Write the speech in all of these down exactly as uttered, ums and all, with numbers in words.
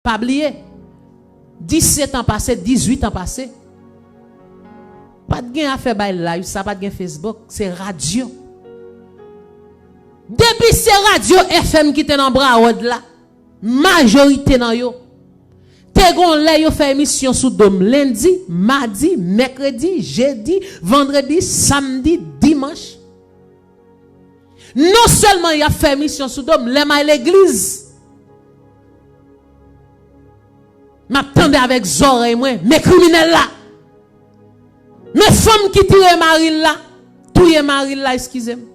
Pa bliye, disèt an pase, dizuit an pase. Pa t gen afè bay live, sa pa t gen Facebook, se radyo. Depi se radyo F M ki te nan Broward la, majorite nan yo, te gon lè yo fè emisyon sou do m lendi, madi, mèkredi, jedi, vandredi, samdi, dimanch. Non sèlman y ap fè emisyon sou do m, lè m al legliz, m ap tande avèk zòrèy mwen, men kriminèl la. Men fanm ki tire mari l la, touye mari l la, eskize m.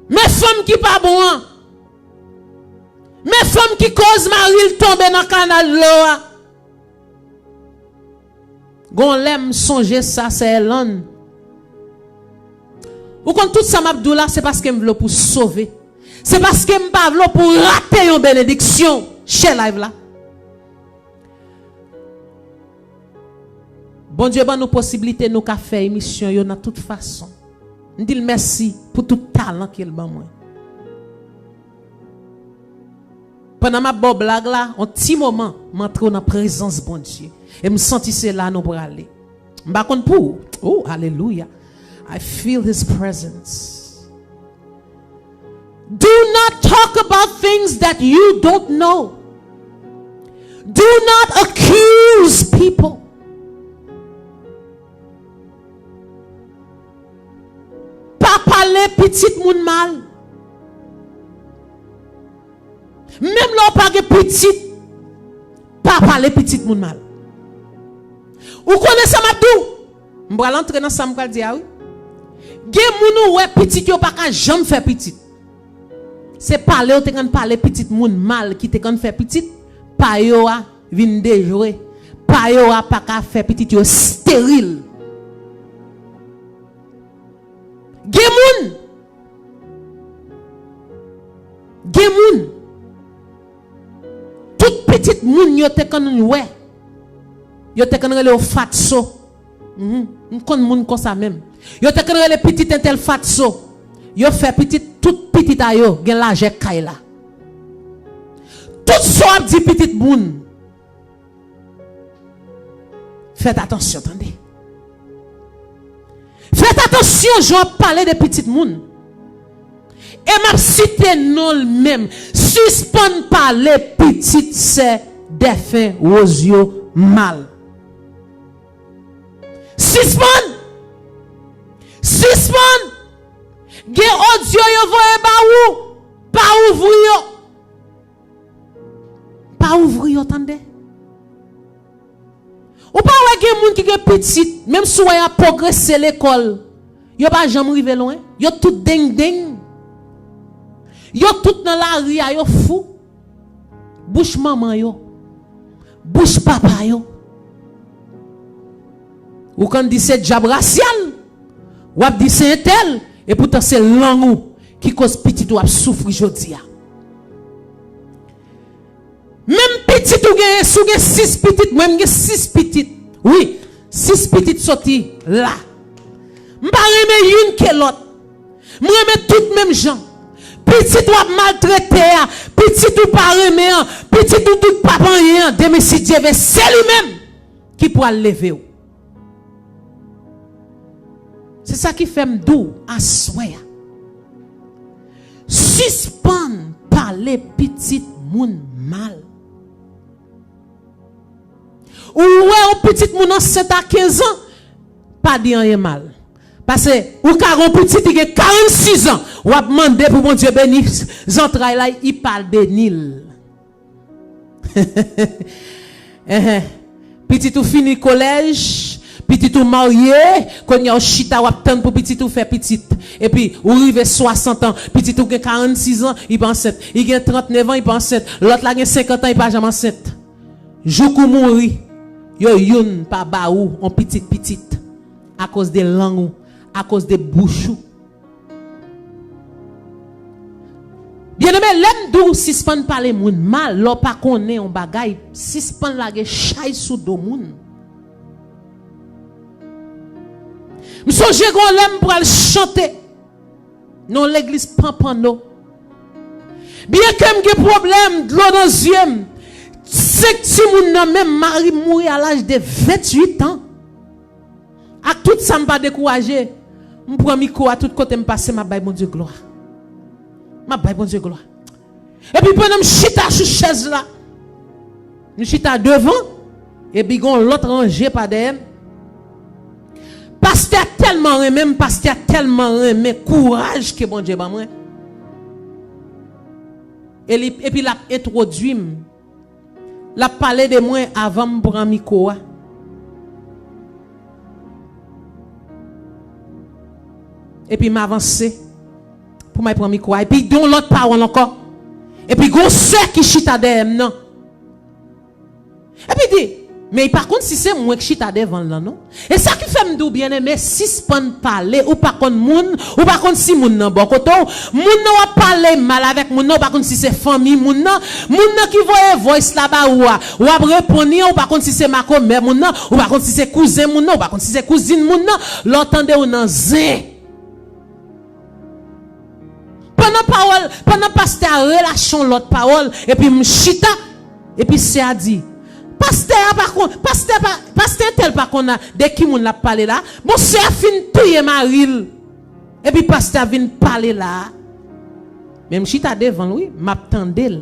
Men fanm ki pa bon an. Men fanm ki koz mari l tonbe nan kanal dlo a. Gon lè m sonje sa, sè Elan. Ou konn tout sa m ap di w la, se paske m vle w pou sove. Se paske m pa vle w pou rate yon benediksyon. Share live la. Bondye ban nou posiblite nou ka fè emisyon yo nan tout fason. M di l mèsi pou tout talan ke l ban mwen. Pandan m ap ba w blag la, yon ti moman, m antre w nan prezans Bondye. E m santi se la nou prale. M pa konn pou ou. Oh, alelouya. I feel his presence. Do not talk about things that you don't know. Do not accuse people. Pa pale pitit moun mal. Menm lè w pa gen pitit, pa pale pitit moun mal. Ou konnen sa m ap di w? M pral antre nan sa m pral di a wi. Gen moun ou wè pitit yo pa ka janm fè pitit. Se pale yo te konn pale pitit moun mal ki te konn fè pitit, pa yo a vin dejwe. Pa yo a pa ka fè pitit yo esteril. Gen moun, gen moun, tout pitit moun yo te konn wè, yo te konn rele yo fatso. Mhm. M konn moun konsa menm. Yo te konn rele pitit entèl fatso. Yo fè pitit, tout pitit a yo gen lajè kay la. Tout sa w ap di pitit moun, fèt atansyon, tande. Fèt atansyon jan w ap pale de pitit moun. E m ap site non l menm. Sispann pale pitit sè dèfen Wozyo mal. Sispann! Sispann! Gen odyo yo voye ba ou, pa ouvri yo. Pa ouvri yo, tande. Ou pa wè gen moun ki gen pitit, menm si w wè y ap pwogrese lekòl, yo pa janm rive lwen. Yo tout dengdeng. Yo tout nan lari a, yo fou. Bouch manman yo. Bouch papa yo. Ou konn di se dyab rasyal. W ap di se entèl. Epoutan se lang ou ki koz pitit ou ap soufri jodi a. Menm pitit ou genyen, si w gen sis pitit, mwen m gen sis pitit. Wi, sis pitit soti la. M pa renmen youn ke lòt. M renmen tout menm jan. Pitit w ap maltrete a, pitit ou pa renmen an, pitit ou dout p ap anyen an, demen si Dye vle, se li menm ki pral leve w. Se sa ki fè m di w aswè a. Sispann pale pitit moun mal. Ou wè yon pitit moun ansent a kenz an, pa di anyen mal. Paske ou ka gen yon pitit ki gen karannsis an, w ap mande pou Bondye beni zantray la, li pa beni l. Enhen. Pitit ou fini kolèj, pitit ou marye, kounye a w chita w ap tann pou pitit ou fè pitit. Epi ou rive swasant an, pitit ou gen karannsis an, li pa ansent. Li gen trannèf an, li pa ansent. Lòt la gen senkant an, li pa janm ansent. Jouk ou mouri, yo youn pa ba ou on pitit pitit. Akoz de lang ou, akoz de bouch ou. Byeneme, lè m di w sispann pale moun mal, lè w pa konnen yon bagay, sispann lage chay sou do moun. M sonje gen yon lè m pral chante nan yon legliz panpanno. Byenke m gen pwoblèm, dlo nan zye m, Avèk timoun nan menm, mari m mouri a laj de venntuit an. Ak tout sa, m pa dekouraje. M pran mikwo a tout kote m pase, m ap bay Bondye glwa. M ap bay Bondye glwa. Epi pandan m chita sou chèz la, m chita devan, epi gon lòt ranje pa dèyè m. Pastè a tèlman renmen m, pastè a tèlman renmen kouraj ke Bondye ban mwen. E li, epi l ap entwodui m. L ap pale de mwen avan m pran mikwo a. Epi m avanse pou m al pran mikwo a. Epi gen yon lòt pawòl ankò. Epi gen yon sè ki chita dèyè m nan. Epi di, men li pa konn si se mwen k chita devan l lan non. E sa ki fè m di w, byeneme, sispann pale. Ou pa konn moun, ou pa konn si moun nan bò kote w. Moun nan w ap pale mal avèk moun nan, ou pa konn si se fanmi moun nan. Moun nan ki voye voice la ba ou a, w ap reponn li an, ou pa konn si se makomè moun nan, ou pa konn si se kouzen moun nan, ou pa konn si se kouzin moun nan. Lè w tande w nan zen. Pandan pawòl, pandan pastè a relache yon lòt pawòl, epi m chita, epi sè a di, pastè a pa konn, pastè pa, pastè entèl pa konn a, de ki moun l ap pale la. Bon, sè a fin touye mari l. Epi pastè a vin pale la. Men m chita devan l, wi, m ap tande l.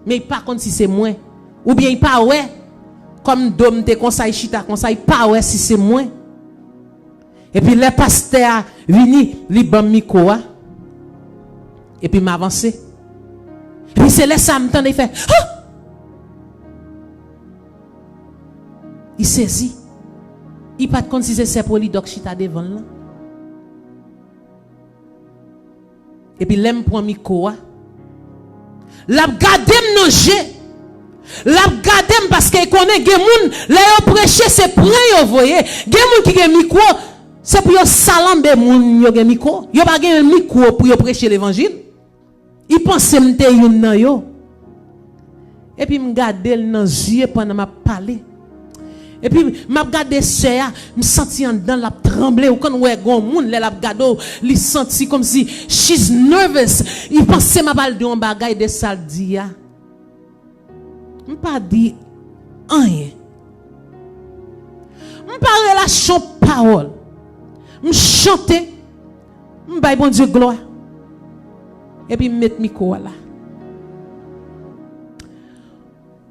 Men li pa konn si se mwen. Oubyen li pa wè. Kòm do m te konsa, li chita konsa, li pa wè si se mwen. Epi lè pastè a vini, li ban m mikwo a. Epi m avanse. Epi se lè sa a m tande l fè, ha! Li sezi. Li pa t konn si se sè Polidò k chita devan l lan. Epi lè m pran mikwo a, l ap gade m nan je. L ap gade m paske l konnen gen moun, lè yo preche, se pran yo voye. Gen moun ki gen mikwo, se pou yo salanbe moun yo gen mikwo. Yo pa gen mikwo pou yo preche levanjil. Li panse m te youn nan yo. Epi m gade l nan zye pandan m ap pale. Epi m ap gade sè a, m santi anndan l ap tranble. Ou konn wè gon moun lè l ap gade w, li santi kòmsi she's nervous. Li panse m ap al di yon bagay de sa l di a. M pa di anyen. M pa relache yon pawòl. M chante, m bay Bondye glwa. Epi m met mikwo a la.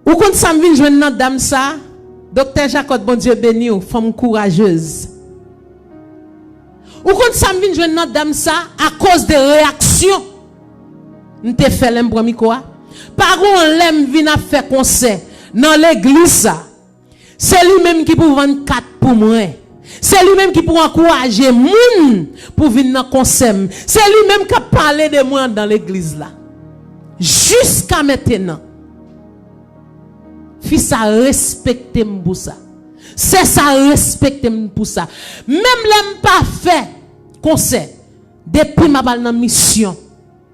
Ou konn sa m vin jwenn nan dam sa? Doktè Jacot, Bondye beni w, fanm kourajez. Ou konn sa m vin jwenn nan dam sa akoz de reyaksyon m te fè lè m pran mikwo a? Pa gon lè m vin ap fè konsè nan legliz sa. Se li menm ki pou vann kat pou mwen. Se li menm ki pou ankouraje moun pou vin nan konsè m. Se li menm k ap pale de mwen anndan legliz la. Jiska mentenan, fi sa respekte m pou sa. Sè sa respekte m pou sa. Menm lè m pa fè konsè, depi m ap al nan misyon,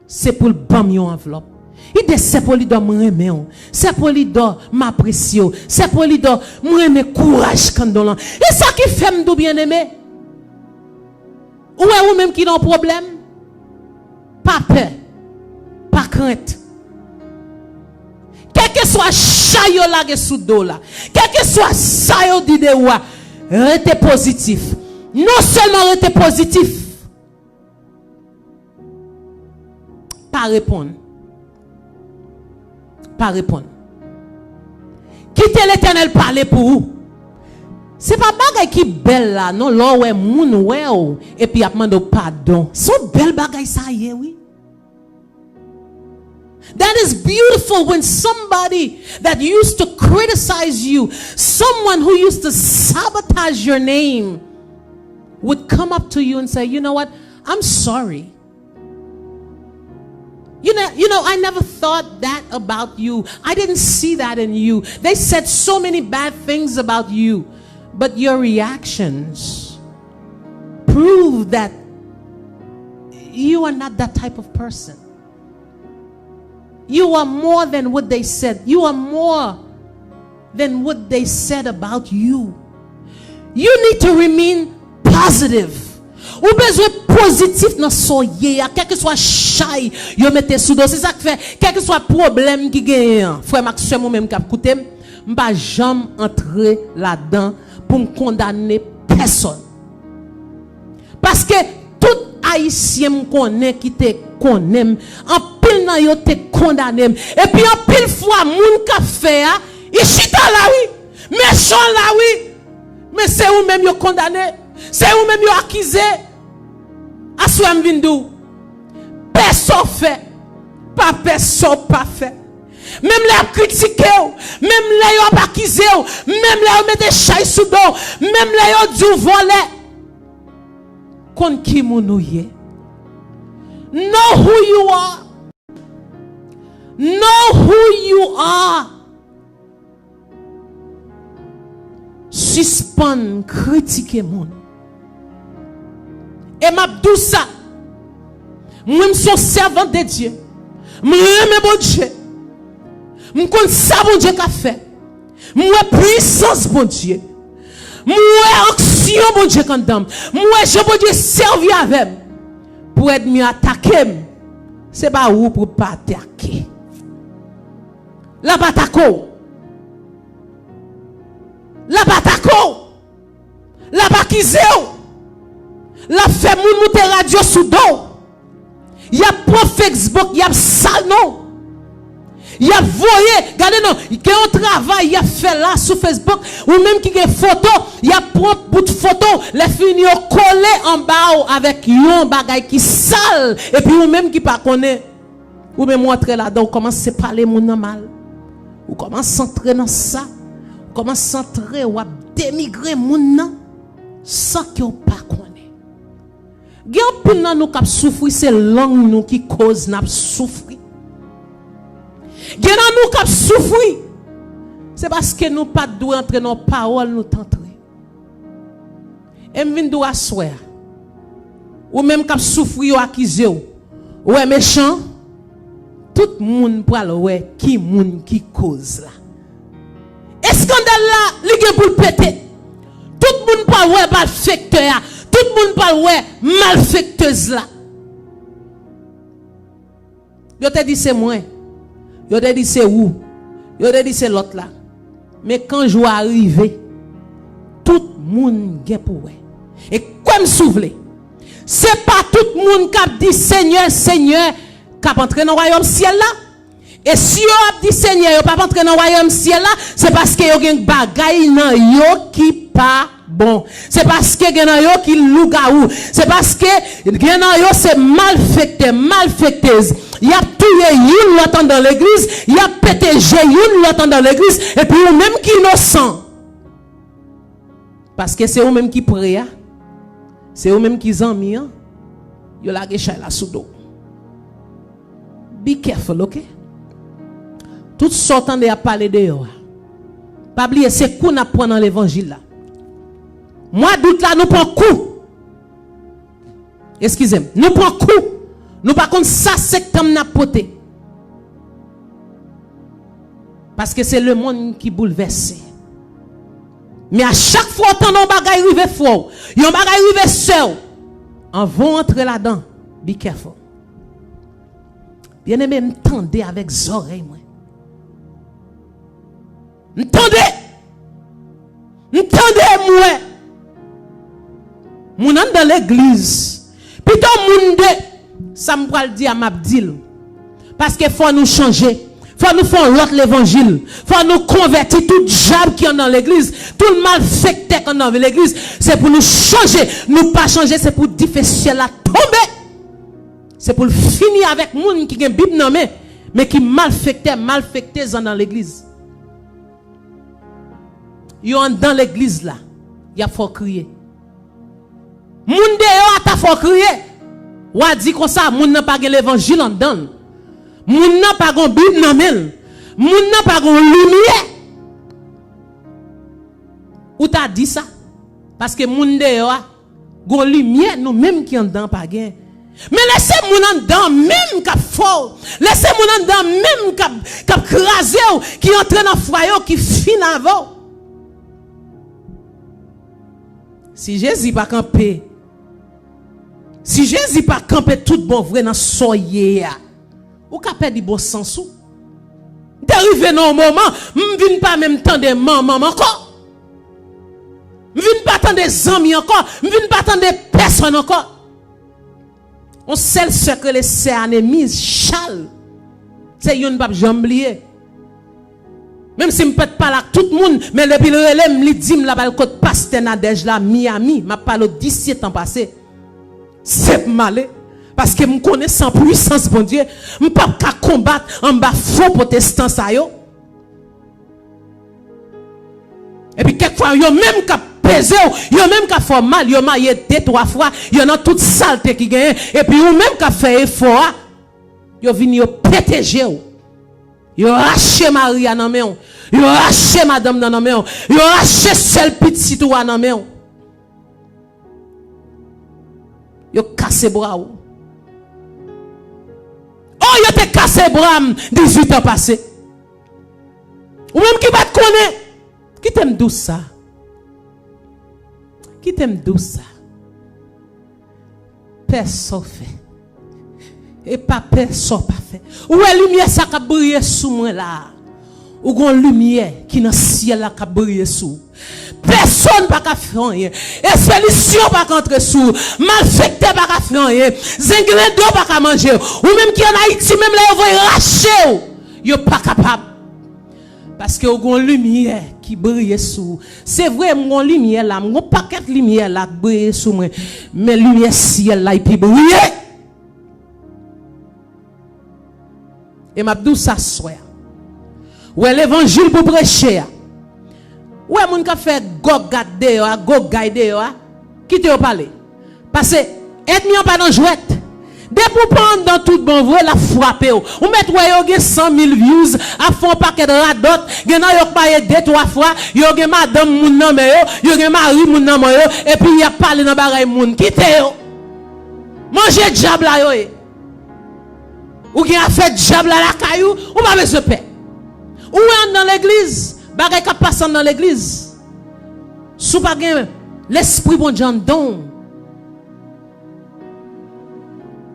se pou l ban m yon anvlòp. Li di, sè Polidò, m renmen w. Sè Polidò, m apresye w. Sè Polidò, m renmen kouraj kanndon lan. E sa ki fè m di w, byeneme, ou wè ou menm ki nan pwoblèm, pa pè, pa krent. Kèlkeswa chay yo lage sou do w la, kèlkeswa sa yo di de ou a, rete pozitif. Non sèlman rete pozitif, pa reponn. Pa reponn. Kite Letènèl pale pou ou. Se pa bagay ki bèl la, non, lè w wè moun wè w, epi y ap mande w padon. Se yon bèl bagay sa ye, wi. That is beautiful when somebody that used to criticize you, someone who used to sabotage your name, would come up to you and say, "You know what? I'm sorry." You know, you know, I never thought that about you. I didn't see that in you. They said so many bad things about you, but your reactions prove that you are not that type of person. You are more than what they said. You are more than what they said about you. You need to remain positive. Ou bezwen pozitif nan sa w ye a, kèlkeswa chay, yo mete sou do. Se sa k fè, kèlkeswa pwoblèm ki genyen an, frè m ak sè m, ou menm k ap koute m, m pa janm antre ladan pou m kondane pèsòn. Paske tout Ayisyen m konnen ki te konnen m, anpil nan yo te kondane m. Epi anpil fwa, moun k ap fè a, li chita la wi, mechan la wi. Men se ou menm yo kondane, se ou menm yo akize. Aswè m vin di w, pè sa w fè, pa pè sa w pa fè. Menm lè y ap kritike w, menm lè yo ap akize w, menm lè yo mete chay sou do w, menm lè yo di w vòlè, konn ki moun ou ye. Know who you are. Know who you are. Sispann kritike moun. E m ap di w sa, mwen m se yon sèvant de Dye. M renmen Bondye. M konn sa Bondye ka fè. M wè pwisans Bondye. M wè onksyon Bondye k anndan m. M wè jan Bondye sèvi avè m. Pou ènmi an atake m, se pa ou pou pa atake. L ap atake w. L ap atake w. L ap akize w. L ap fè moun moute radyo sou do w. Y ap pran Facebook, y ap sal non w. Y ap voye, gade non, gen yon travay y ap fè la sou Facebook, ou menm ki gen foto, y ap pran bout foto w, lè fini yo kole anba w avèk yon bagay ki sal, epi ou menm ki pa konnen, ou menm ou antre ladan, ou kòmanse pale moun nan mal. Ou kòmanse antre nan sa, ou kòmanse antre, w ap denigre moun nan, san ke w pa konnen. Gen anpil nan nou k ap soufri, se lang nou ki koz n ap soufri. Gen nan nou k ap soufri, se paske nou pa t dwe antre nan yon pawòl nou t antre. E m vin di w aswè a, ou menm k ap soufri, yo akize w, ou wè mechan, tout moun pral wè ki moun ki koz la. Eskandal la, li gen pou l pete. Tout moun pral wè malfektè a. Tout moun pral wè malfektèz la. Yo te di se mwen. Yo te di se ou. Yo te di se lòt la. Men kan jou a rive, tout moun gen pou wè. E kwè m si w vle, se pa tout moun k ap di Senyè, Senyè, k ap antre nan wayòm syèl la. E si yo ap di Senyè, yo p ap antre nan wayòm syèl la, se paske yo gen bagay nan yo ki pa bon. Se paske gen nan yo ki lougawou. Se paske gen nan yo se malfektè, malfektèz. Y ap touye youn lòt anndan legliz, y ap pete je youn lòt anndan legliz, epi ou menm ki inosan. Paske se ou menm ki pre a, se ou menm ki zanmi an, yo lage chay la sou do w. Be careful, ok? Tout sa w tande y ap pale deyò a, pa bliye se kou n ap pran nan levanjil la. Mwa dout la, nou pran kou. Eskize m, nou pran kou. Nou pa konn sa septanm n ap pote. Paske se lemonn ki boulvèse. Men a chak fwa w tande yon bagay rive frè w, yon bagay rive sè w, anvan w antre ladan, be careful. Byeneme, m tande avèk zòrèy mwen. M tande. M tande, m wè. Moun anndan legliz. Pito moun de. Sa m pral di a, m ap di l. Paske fò nou chanje. Fò nou fè yon lòt levanjil. Fò nou konvèti tout djab ki anndan legliz, tout malfektè k anndan legliz. Se pou nou chanje. Nou pa chanje, se pou dife syèl la tonbe. Se pou l fini avèk moun ki gen Bib nan men, men ki malfektè, malfektèz anndan legliz. Yo anndan legliz la, y ap fè w kriye. Moun deyò a ta fè w kriye. W a di konsa, moun nan pa gen levanjil anndan l. Moun nan pa gen Bib nan men l. Moun nan pa gen limyè. Ou ta di sa. Paske moun deyò a, gon limyè nou menm ki anndan pa gen. Men lè se moun anndan menm k ap fè w, lè se moun anndan menm k ap, k ap kraze w, ki antre nan fwaye w, ki fin avè w. Si Jezi pa kanpe Si Jezi pa kanpe tout bon vre nan sa w ye a, ou ka pèdi bon sans ou. M te rive nan yon moman, m vin pa menm tande manman m ankò. M vin pa tande zanmi ankò. M vin pa tande pèsonn ankò. Yon sèl sè k rele sè Anemiz Chal. Se youn m p ap janm bliye. Menm si m pa t pale ak tout moun, men depi l rele m, li di m l ap al kot pastè Nadège la, Miami. M ap pale w disye tan pase. Se pou m ale. Paske m konnen san pwisans Bondye, m p ap ka konbat anba fo pwotestan sa yo. Epi kèk fwa, yo menm k ap peze w, yo menm k ap fè w mal, yo maye de twa fwa, yo nan tout salte ki genyen. Epi ou menm k ap fè efò a, yo vini, yo pete je w. Yo rache mari a nan men w. Yo rache madanm nan nan men w. Yo rache sèl pitit ou a nan men w. Yo kase bra w. Oh, yo te kase bra m dizuit an pase. Ou menm ki pa t konnen, kite m di w sa. Kite m di w sa. Pè sa w fè. E pa pè sa w pa fè. Ou wè limyè sa k ap briye sou mwen la a? Ou gon limyè ki nan syèl la k ap briye sou ou. Pèsonn pa ka fè anyen. Espiritizasyon pa ka antre sou ou. Malfektè pa ka fè anyen. Zenglendo pa ka manje w. Ou menm ki ann Ayiti, menm lè yo voye rache w, yo pa kapab. Paske ou gon limyè ki briye sou ou. Se vre, m gon limyè la, m gon pakèt limyè la k briye sou mwen. Men limyè syèl la, li pi briye. E m ap di w sa aswè a. Ou wè levanjil pou preche a. Ou wè moun k ap fè gògad deyò a, gògay deyò a. Kite yo pale. Paske ènmi an pa nan jwèt. Depi w pa anndan tout bon vre, l ap frape w. Ou mèt wè yo gen san mil views, ap fè yon pakèt radòt, gen nan yo k marye de twa fwa, yo gen madanm moun nan men yo, yo gen mari moun nan men yo, epi y ap pale nan bagay moun. Kite yo. Manje dyab la yo ye. Ou gen afè dyab la lakay ou, ou pa bezwen pè. Ou wè anndan legliz, bagay k ap pase anndan legliz. Si w pa gen lespri Bondye anndan w,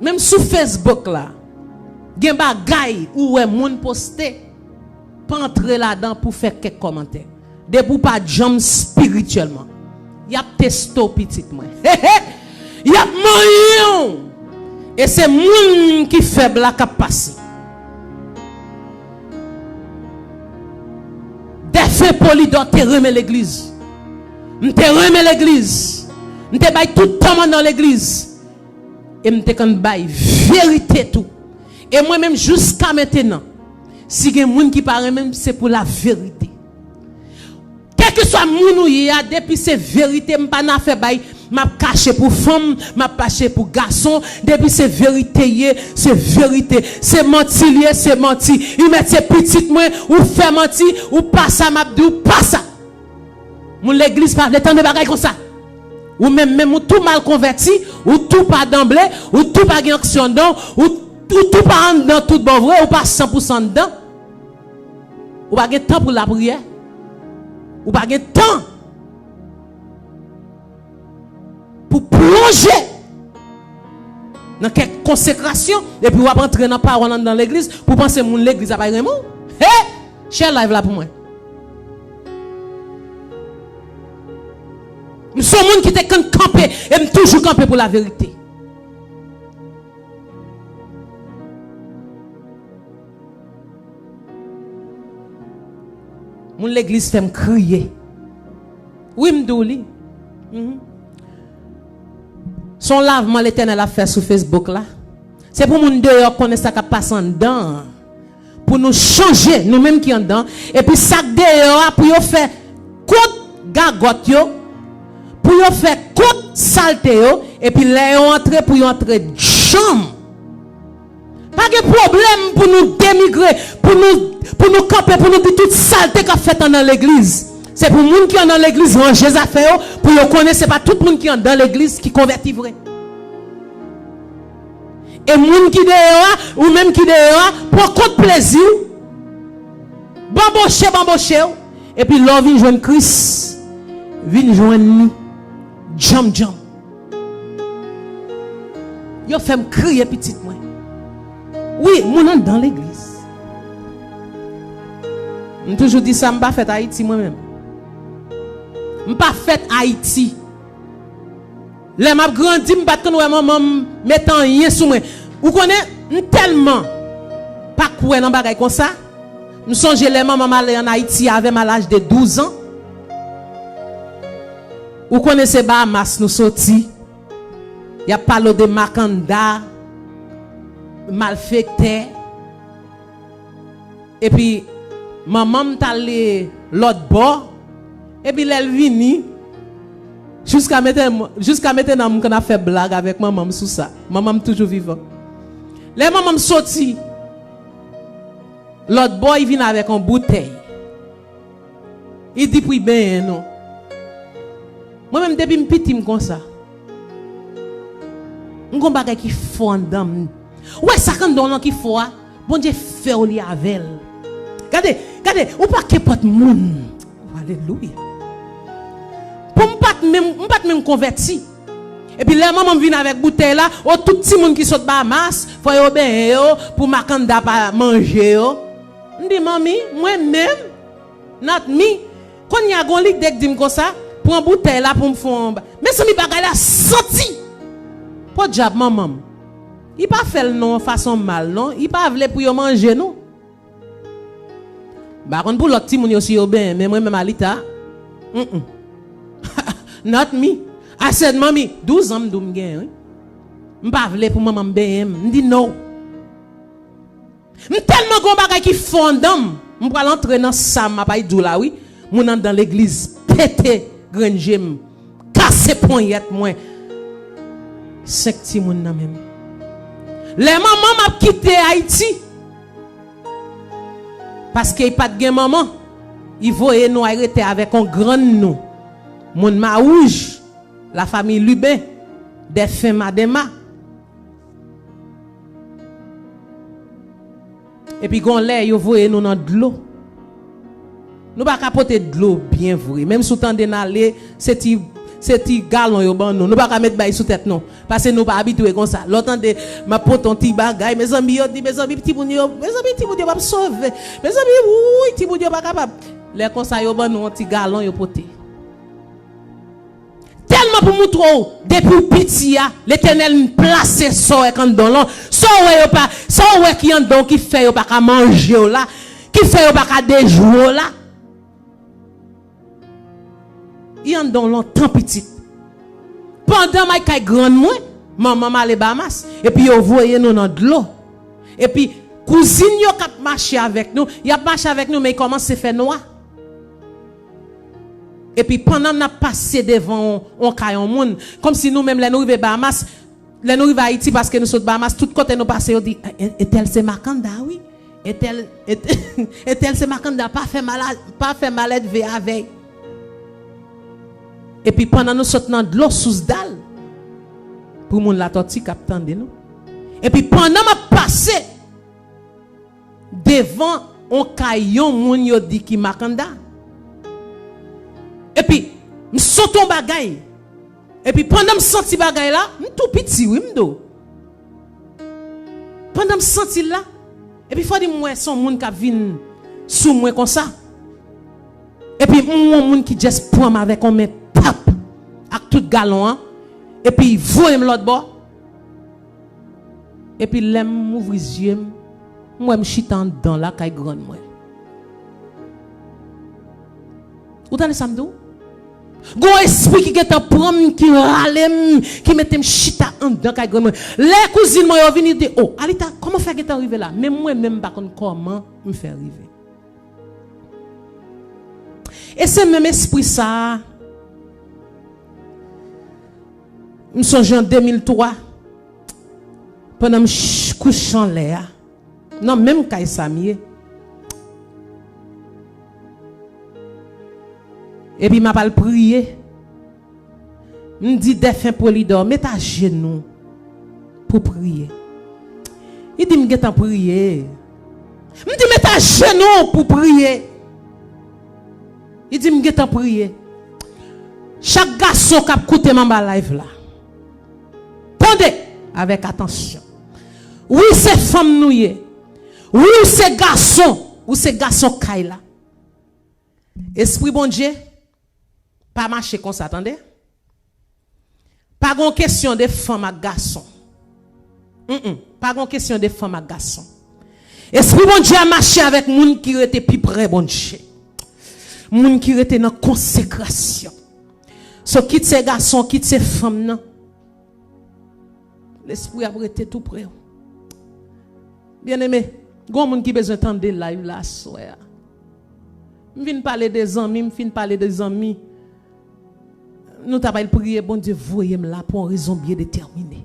menm sou Facebook la, gen bagay ou wè moun poste, pa antre ladan pou fè kèk kòmantè. Depi w pa djanm espirityèlman, y ap teste w, pitit mwen. Y ap manyen w. E se moun ki fèb la k ap pase. Dèfen Polidò te renmen legliz. M te renmen legliz. M te bay tout tan m anndan legliz. E m te konn bay verite tou. E mwen menm, jiska mentenan, si gen moun ki pa renmen m, se pou laverite. Kèlkeswa moun ou ye a, depi se verite, m pa nan afè bay, m ap kache pou fanm, m ap kache pou gason, depi se verite ye, se verite, se manti l ye, se manti. Li mèt se pitit mwen, ou fè manti, ou pa sa, m ap di w pa sa. Moun legliz pa vle tande bagay konsa. Ou menm, menm ou tou mal konvèti, ou tou pa danble, ou tou pa gen onksyon anndan, ou, ou tou pa anndan tout bon vre, ou pa san pou san anndan. Ou pa gen tan pou lapriyè. Ou pa gen tan pou plonje nan kèk konsekrasyon, epi w ap antre nan pawòl anndan legliz, pou panse moun legliz ap al renmen w. He! Share live la pou mwen. M se yon moun ki te konn kanpe, e m toujou kanpe pou laverite. Moun legliz fè m kriye. Wi, m di w li. Mhm. Se yon lavman Letènèl ap fè sou Facebook la. Se pou moun deyò konnen sa k ap pase anndan an. Pou nou chanje, nou menm ki anndan. Epi sa k deyò a, pou yo fè kont gagòt yo, pou yo fè kont salte yo, epi lè yo antre, pou yo antre djanm. Pa gen pwoblèm pou nou denigre, pou nou, pou nou kanpe, pou nou di tout salte k ap fèt anndan legliz. Se pou moun ki anndan legliz ranje zafè yo, pou yo konnen se pa tout moun ki anndan legliz ki konvèti vre. E moun ki deyò a, ou menm ki deyò a, pran kont plezi w, banboche, banboche w, epi lè w vin jwenn Kris, vin jwenn li djanm, djanm. Yo fè m kriye, pitit mwen. Wi, moun anndan legliz. M toujou di sa, m pa fèt Ayiti mwen menm. M pa fèt Ayiti. Lè m ap grandi, m pa t konn wè manman m met anyen sou mwen. Ou konnen, m tèlman pa kwè nan bagay konsa. M sonje lè manman m ale ann Ayiti avè m a laj de douz an. Ou konnen se Bahamas nou soti. Y ap pale w de makanda, malfektè. Epi, manman m t ale lòt bò. Epi, lè l vini, jiska mete, jiska mentenan, m konn ap fè blag avèk manman m sou sa. Manman m toujou vivan. Lè manman m soti lòt bò, li vin avèk yon boutèy. Li di pou l benyen nou. Mwen menm, depi m piti, m konsa. M gon bagay ki fò anndan m. Ou wè sa k anndan w lan ki fò a, Bondye fè w li avè l. Gade, gade, ou pa kenpòt moun. Alelouya. Pou m pa t menm, m pa t menm konvèti. Epi lè manman m vin avèk boutèy la, o, tout timoun ki sot Bahamas, fò yo benyen yo, pou makanda pa manje yo. M di, "Manmi, mwen menm, not me." Kounye a gon lide k di m konsa, "Pran boutèy la pou m fè yon ba-," Mezanmi, bagay la santi. Podyab manman m. Li pa fè l nan yon fason mal, non. Li pa vle pou yo manje nou. M pa konn pou lòt timoun yo si yo benyen, men mwen menm Alita, mm, mm. Not me. I said, "Manmi, douz an m di w m genyen, wi. M pa vle pou manman m benyen m." M di, "No." M tèlman gon bagay ki fò anndan m. M pral antre nan sa m ap di w la, wi. Moun anndan legliz pete grenn je m, kase ponyèt mwen. Senk timoun nan men m. Lè manman m ap kite Ayiti, paske li pa t gen manman, li voye nou al rete avèk yon grann nou, moun Mawouj, lafanmi Liben, dèfen Madenma. Epi gon lè yo voye nou nan dlo. Nou pa ka pote dlo byen vre. Menm si w tande n ale, se ti, se ti galon yo ban nou. Nou pa ka met bay sou tèt nou. Paske nou pa abitye konsa. Lè w tande m ap pote yon ti bagay, mezanmi, yo di, mezanmi, timoun yo, mezanmi, timoun yo p ap sove. Mezanmi, wouy, timoun yo pa kapab. Lè konsa, yo ban nou yon ti galon, yo pote. Tèlman pou moutre w, depi w piti a, Letènèl plase sa w wè k anndan w lan. Sa w wè yo pa, sa w wè ki anndan w ki fè yo pa ka manje w la, ki fè yo pa ka dejwe w la. Li anndan w lontan, pitit. Pandan m al kay grann mwen, manman m ale Bahamas, epi yo voye nou nan dlo. Epi kouzin yo k ap mache avèk nou, y ap mache avèk nou, men y kòmanse fè nwa. Epi pandan n ap pase devan on, on kay on moun, kòmsi nou menm lè nou rive Bahamas, lè nou rive Ayiti, paske nou sot Bahamas, tout kote nou pase, yo di, "E, e, entèl se makanda, wi. Entèl, ent-, entèl se makanda, pa fè mala-, pa fè malèdve avè l." Epi pandan nou sot nan dlo sous dal, pou moun Latòti k ap tande nou. Epi pandan m ap pase, devan on kay yon moun yo di ki makanda. Epi, m santi on bagay. Epi, pandan m santi bagay la, m tou piti, wi, m di w. Pandan m santi l la, epi fò di m wè se on moun k ap vin sou mwen konsa. Epi, m wè on moun ki just pran m avèk on men pap ak tout galon an. Epi, voye m lòt bò. Epi lè m ouvri zye m, m wè m chita anndan lakay grann mwen. Ou tande sa m di w? Gon espri ki gentan pran m, ki rale m, ki mete m chita anndan kay grann mwen. Lè kouzin mwen yo vini, yo di, "O, Alita, kòman w fè gentan rive la?" Men mwen menm m pa konn kòman m fè rive. E se menm espri sa a, m sonje an de mil twa, pandan m ch-, kouche anlè a, nan menm kay sa m ye. Epi m ap al priye. M di dèfen Polidò, "Met ajenou pou priye." Li di m gentan priye. M di, "Met ajenou pou priye." Li di m gentan priye. Chak gason k ap koute m anba live la, tande! Avèk atansyon. Wi, se fanm nou ye. Wi, ou se gason. Ou se gason kay la. Espri Bondye pa mache konsa, tande. Pa gon kesyon de fanm ak gason. Mm-mm. Pa gon kesyon de fanm ak gason. Espri Bondye a mache avèk moun ki rete pi pre Bondye. Moun ki rete nan konsekrasyon. So, kit se gason, kit se fanm nan, Lespri ap rete tou pre w. Byeneme, gon moun ki bezwen tande live la aswè a. M vin pale de zanmi, m fin pale de zanmi. Nou ta pral priye, Bondye voye m la pou yon rezon byen detèmine.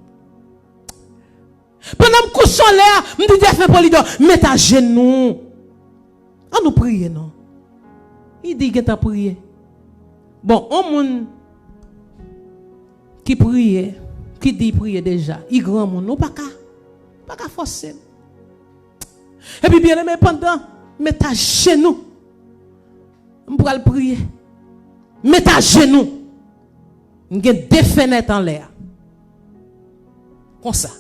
Pandan m kouche anlè a, m di defen Polidor, met ajenou. An nou priye non. Li di l gentan priye. Bon, on moun ki priye, ki di l priye deja, li granmoun, ou pa ka, pa ka fòse l. Epi byeneme, pandan m met ajenou, m pral priye. Met ajenou. M gen de fenèt anlè a. Konsa.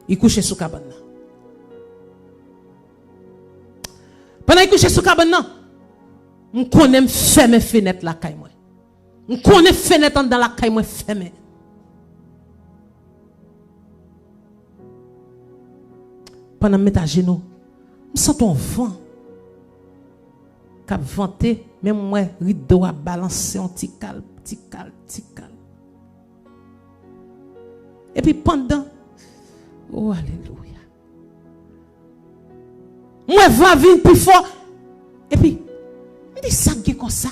Li kouche sou kabann nan. Pandan li kouche sou kabann nan, m konnen m fèmen fenèt lakay mwen. M konnen fenèt anndan lakay mwen fèmen. Pandan m met ajenou, m santi yon van k ap vante, men m wè rido a balanse yon ti kal, ti kal, ti kal. Epi pandan, o alelouya. M wè van vin pi fò. Epi, m di sa k gen konsa.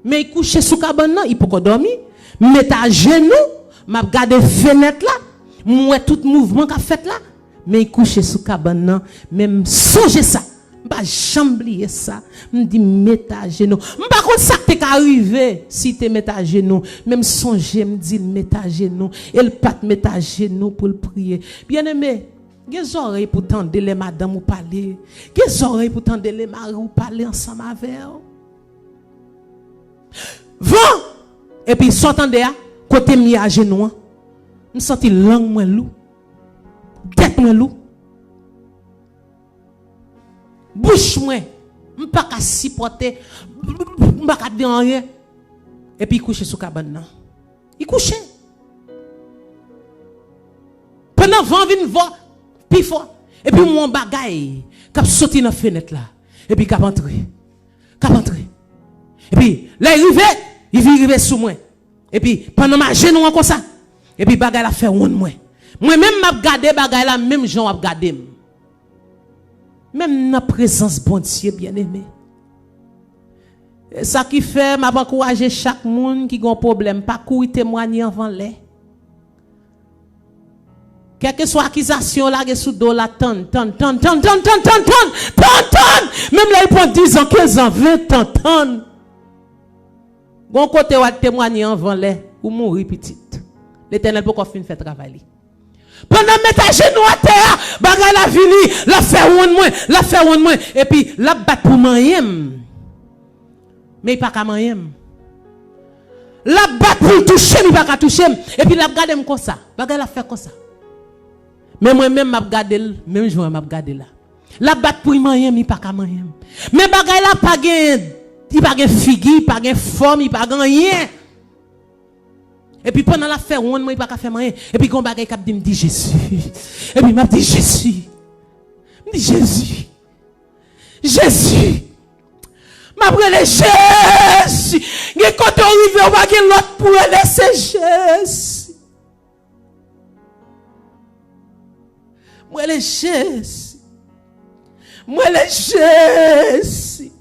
Men li kouche sou kabann nan, li poko dòmi. M met ajenou, m ap gade fenèt la. M wè tout mouvman k ap fèt la. Men li kouche sou kabann nan. Men m sonje sa. M pa janm bliye sa. M di m met ajenou. M pa konn sa k te ka rive si l te met ajenou. Men m sonje, m di l met ajenou. E l pa t met ajenou pou l priye. Byeneme, gen zòrèy pou tande lè madanm ou pale. Gen zòrèy pou tande lè mari w pale ansanm avè w. Van! Epi sa w tande a, kote m ye ajenou an, m santi lang mwen lou. Tèt mwen lou. Bouch mwen, m pa ka sipòte, m pa ka di anyen. Epi kouche sou kabann nan. Li kouche. Pandan van vin vò, pi fò. Epi m wè yon bagay k ap soti nan fenèt la. Epi k ap antre. K ap antre. Epi, lè l rive, li vin rive sou mwen. Epi, pandan m ajenou an konsa, epi bagay la fè wonn mwen. Mwen menm m ap gade bagay la menm jan w ap gade m. Menm nan prezans Bondye, byeneme. E sa ki fè m ap ankouraje chak moun ki gen yon pwoblèm, pa kouri temwanye anvan lè. Kèlkeswa akizasyon yo lage sou do w la, tann, tann, tann, tann. Menm lè l pran diz an, kenz an, ven tan, tann. Gon kote w al temwanye anvan lè, ou mouri pitit. Letènèl poko fin fè travay li. Pandan m met ajenou atè a, bagay la vini, l ap fè wonn mwen, l ap fè wonn mwen, epi l ap bat pou manyen m. Men li pa ka manyen m. L ap bat pou l touche m, li pa ka touche m. Epi l ap gade m konsa, bagay la fè konsa. Men mwen menm m ap gade l, menm jan m ap gade la. L ap bat pou l manyen m, li pa ka manyen m. Men bagay la pa gen, li pa gen figi, li pa gen fòm, li pa gen anyen. Epi pandan l ap fè wonn mwen, li pa ka fè m anyen. Epi gon bagay k ap di m, di Jezi. Epi m ap di Jezi. M di Jezi. Jezi. M ap rele Jezi. Gen kote w rive, w pa gen lòt pou rele, se Jezi. M rele Jezi. M rele Jezi.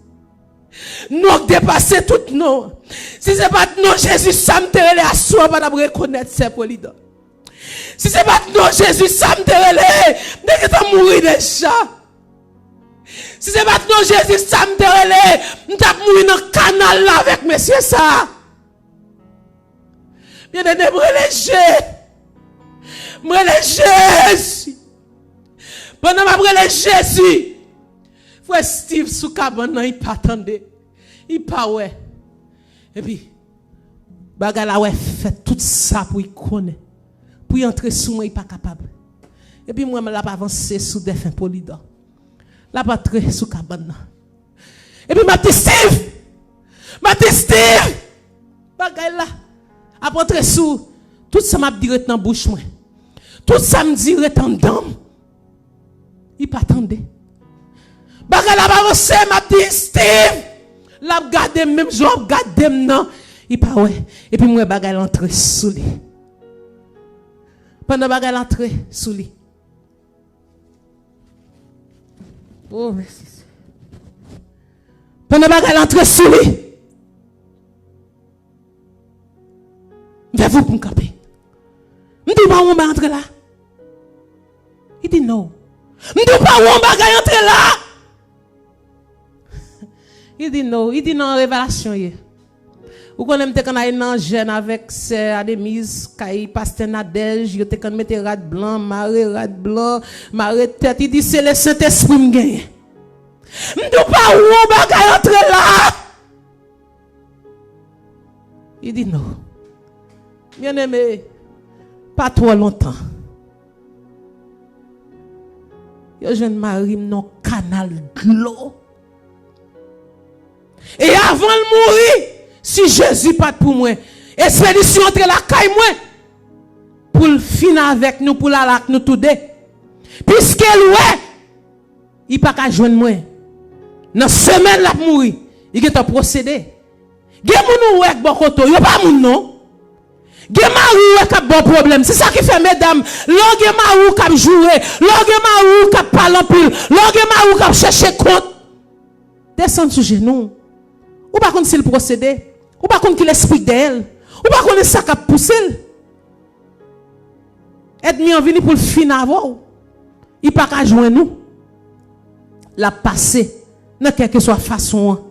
Non k depase tout non. Si se pa t non Jezi, sa m te rele aswè a pa t ap rekonèt sè Polidor. Si se pa t non Jezi, sa m te rele, m te gentan mouri deja. Si se pa t non Jezi, sa m te rele, m t ap mouri nan kanal la avèk mesye sa a. Byeneme, m rele Je-, m rele Jezi. Pandan m ap rele Jezi, frè Steve sou kabann nan, li pa tande, li pa wè. Epi, bagay la wè fè tout sa pou li konnen. pou y antre sou mwen, li pa kapab. Epi m wè l ap avanse sou Dèfen Polidò. L ap antre sou kabann nan. Epi m ap di, Steve! M ap di, Steve! Bagay la ap antre sou. Tout sa m ap di ret nan bouch mwen. Tout sa m di ret anndan m. Li pa tande. Bagay la ap avanse, m ap di, Steve! L ap gade m, menm jan w ap gade m nan. Li pa wè. Epi m wè bagay la antre sou li. Pandan bagay la antre sou li. Oh, mèsi, Senyè. Pandan bagay la antre sou li, m fè voup, m kanpe. M di, "Pa wè yon bagay antre la?" Li di, "No." M di, "Pa wè yon bagay antre la?" Li di, "No." Li di, "Nan revelasyon ye." Ou konnen m te konn al nan jèn avèk sè Ademiz, kay pastè Nadège, yo te konn mete rad blan, mare rad blan, mare tèt. Li di, "Se le Sentespri m genyen." M di, "Pa wè yon bagay antre la?" Li di, "No." Byeneme, pa twò lontan, yo jwenn mari m nan kanal dlo. E avan l mouri, si Jezi pa t pou mwen, Espedisyon antre lakay mwen pou l fin avèk nou, pou l al ak nou toude. Piske l wè li pa ka jwenn mwen. Nan semèn l ap mouri, li gentan pwosede. Gen moun ou wè k bò kote w, yo pa moun non. Gen mari w wè k ap ba w pwoblèm. Se sa ki fè, medam, lè w gen mari w k ap joure, lè w gen mari w k ap pale anpil, lè w gen mari w k ap chèche kont, desann sou jenou w. Ou pa konn si l pwosede. Ou pa konn ki lespri k dèyè l. Ou pa konnen sa k ap pouse l. Ènmi an vini pou l fin avè w. Li pa ka jwenn ou. L ap pase nan kèlkeswa fason an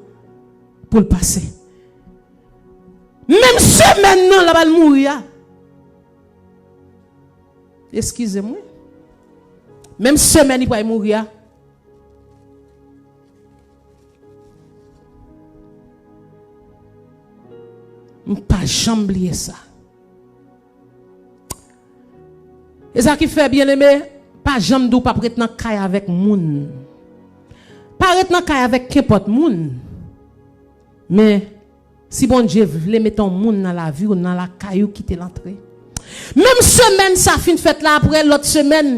pou l pase. Menm semèn nan l ap al mouri a. Eskize m, wi. Menm semèn li pral mouri a. M pa janm bliye sa. E sa ki fè, byeneme, pa janm di w p ap ret nan kay avèk moun. Pa ret nan kay avèk kenpòt moun. Men, si Bondye vle mete yon moun nan lavi w, nan lakay ou, kite l antre. Menm semèn sa fin fèt la, apre lòt semèn,